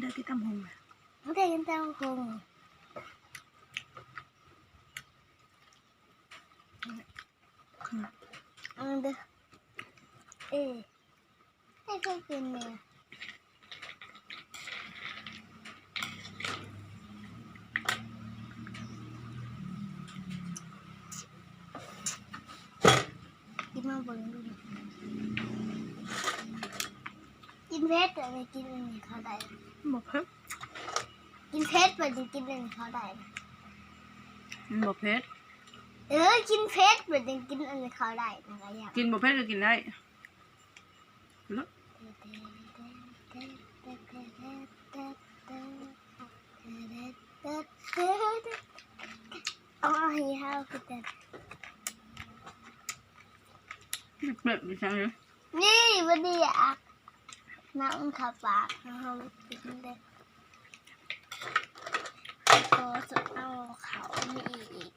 ເດີ ກິນຕຳຫຸ່ງ ເດີ ກິນຕຳຫຸ່ງ ອືມ ເດີ ເອີ ໃຫ້ເພິ່ນກິນແດ່ ກິນມາເບິ່ງດູ ກິນເຜັດ ອັນນີ້ກິນອັນນີ້ເຂົ້າໄດ້ ບໍ່ເຜັດ ກິນເຜັດ ບັດນີ້ກິນອັນນີ້ເຂົ້າໄດ້ ມັນບໍ່ເຜັດ ເອີ ກິນເຜັດ ບັດນີ້ກິນອັນນີ້ເຂົ້າໄດ້ ມັນກໍຢາກ ກິນບໍ່ເຜັດກໍກິນໄດ້ ເອົາໃຫ້ເຮົາກິນແດ່ ເປັດຢູ່ໃສ? ນີ້ ບໍ່ໄດ້ຢາກ ນ້ຳເຂົ້າປາກ ເຮົາກິນໄດ້ ກໍຈະເອົາເຂົ້ານີ້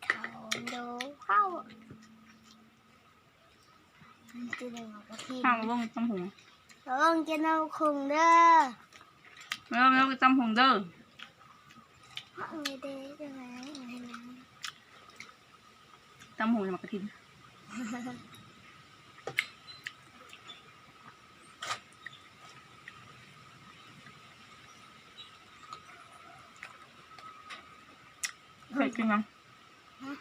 ເຂົ້າ ໂດ ເຂົ້າ ມັນຊິໄດ້ໝາກກະທິນ ເຮົາເບິ່ງຕຳຫຸ່ງ ເບິ່ງກິນຕຳຫຸ່ງເດີ ເບິ່ງ ເບິ່ງຕຳຫຸ່ງເດີ ເອົາເດີ ເດີ ຕຳຫຸ່ງໝາກກະທິນ ເຄີຍກິນຫຍັງ? ຫະ?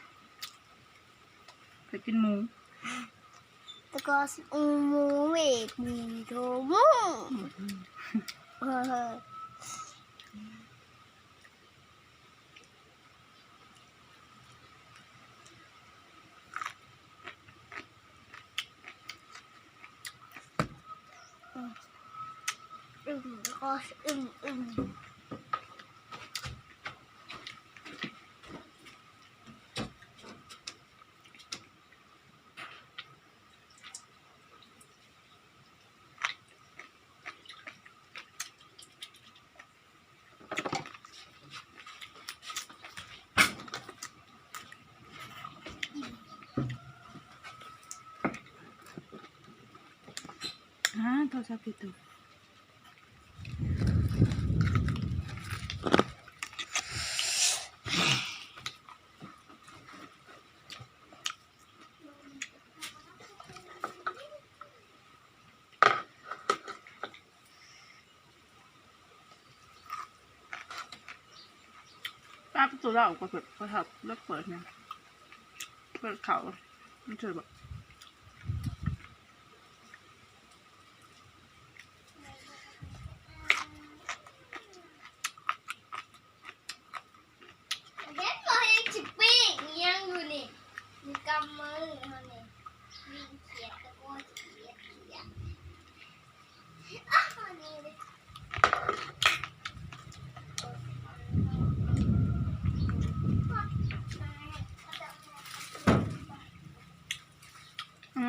ເຄີຍກິນໝູ? ແຕ່ກໍໝູເວກ ໝູໂທໝູ ອືມ. ອືມ ແລ້ວກໍອືມ ອືມ. ອ່າ ໂທລະສັບຕິດໂຕ. ປາປະຕູເລົາກໍເປີດ ກໍທັບ ແລ້ວເປີດຫຍັງ ເປີດເຂົ້າ ມັນຖືກບໍ່? ເຫັນບໍ່ ເຫັນຊິປີ້ງອີ່ຫຍັງຢູ່ນີ້ ຢູ່ກຳມືເຮົານີ້ ປີ້ງຂຽດ ຕະໂກນຂຽດ ຂຽດ ອາ ນີ້ເດ້ ອືມ.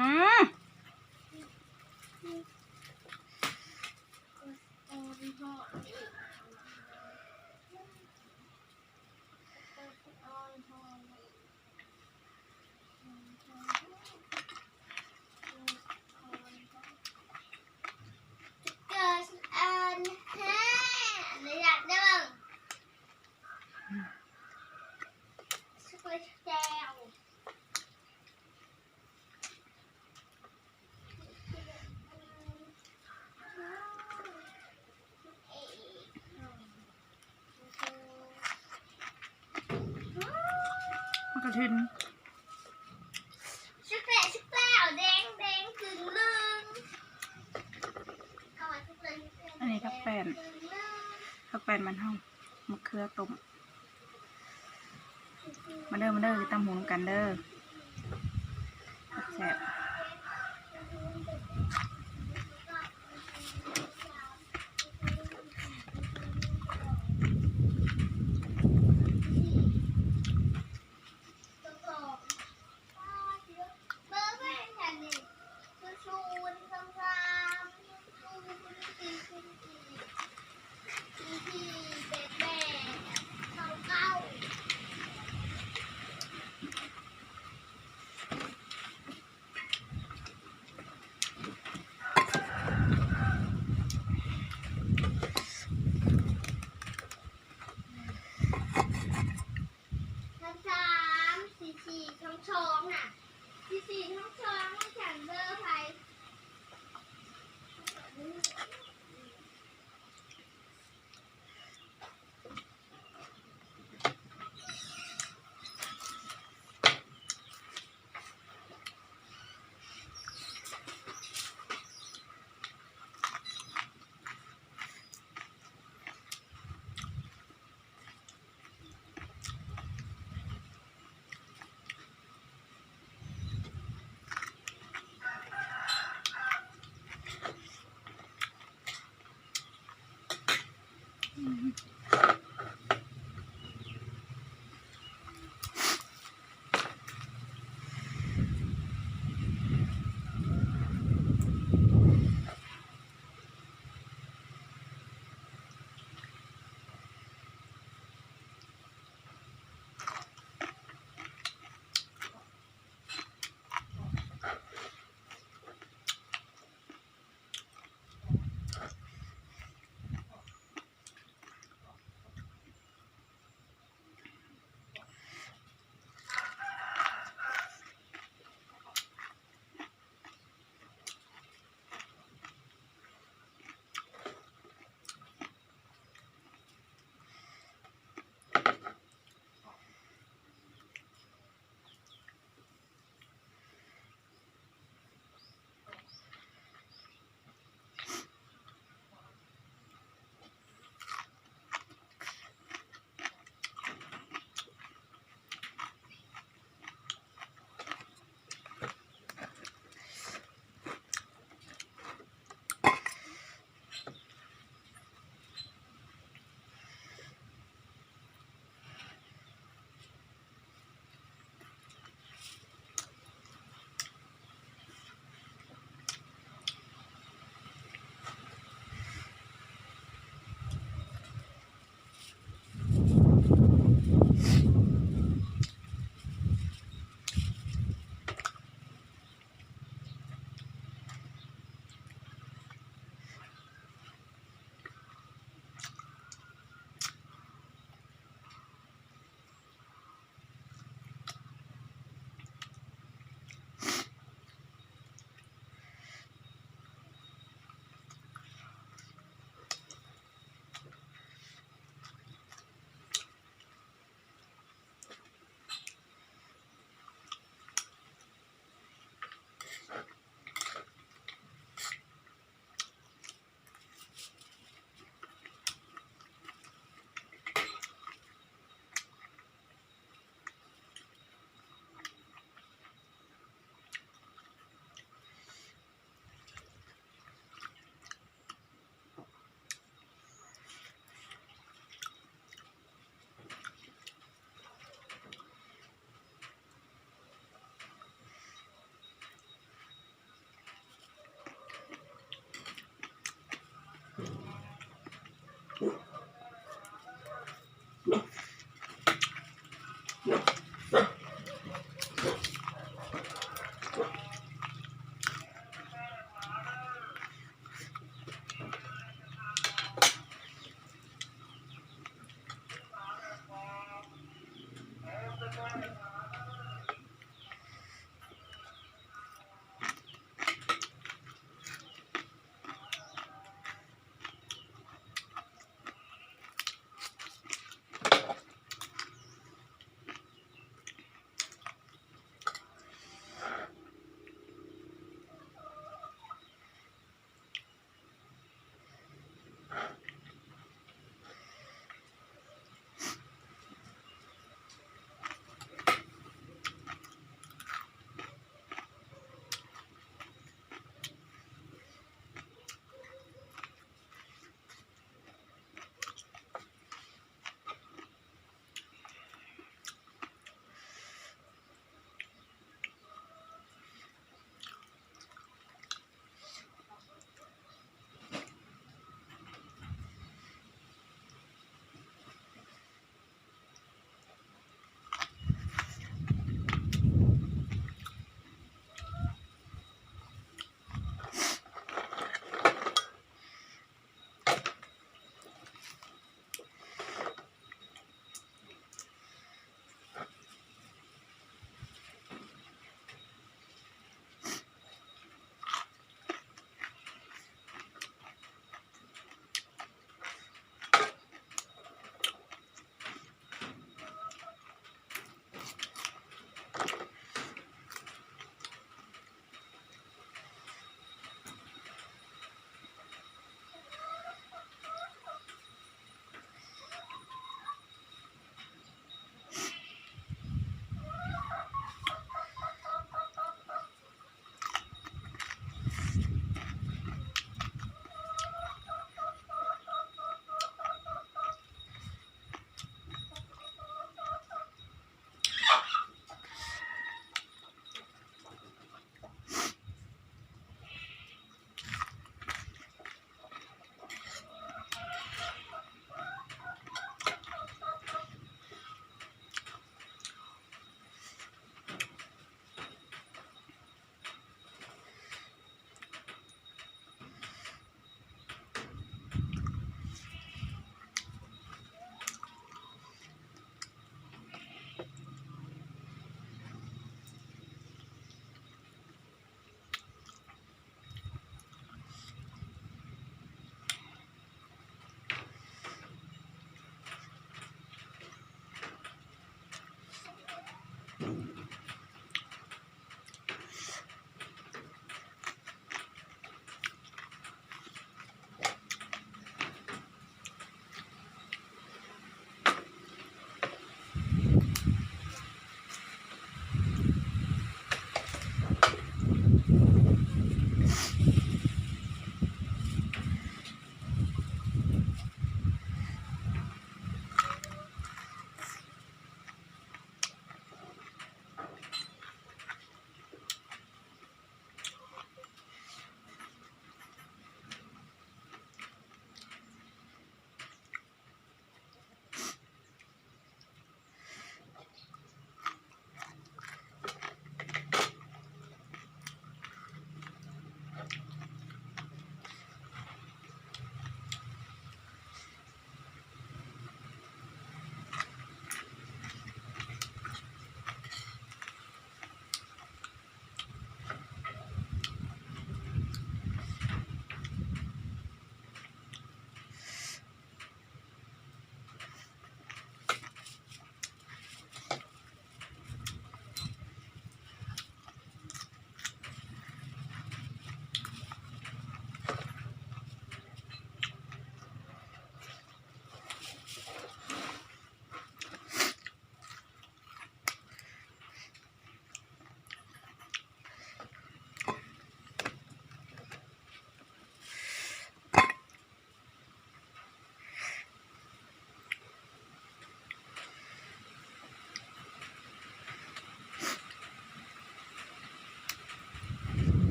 ໝາກກະທິນ ສຸກແລ້ວ ສຸກແລ້ວ ແດງໆ ກຶ່ງໜຶ່ງ ອັນນີ້ຜັກແປ້ນ ຜັກແປ້ນບ້ານເຮົາ ມະເຂືອຕົ້ມ. ມາເດີ ມາເດີ ຕຳຫຸ່ງນຳກັນເດີ ແຊບໆ. ອ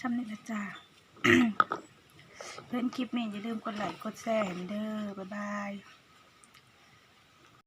ສ່ຳນີ້ລະຈ້າ ເຫັນຄລິບນີ້ຢ່າລືມກົດໄລ້ກົດແຊໃຫ້ເດີ ບາຍບາຍ.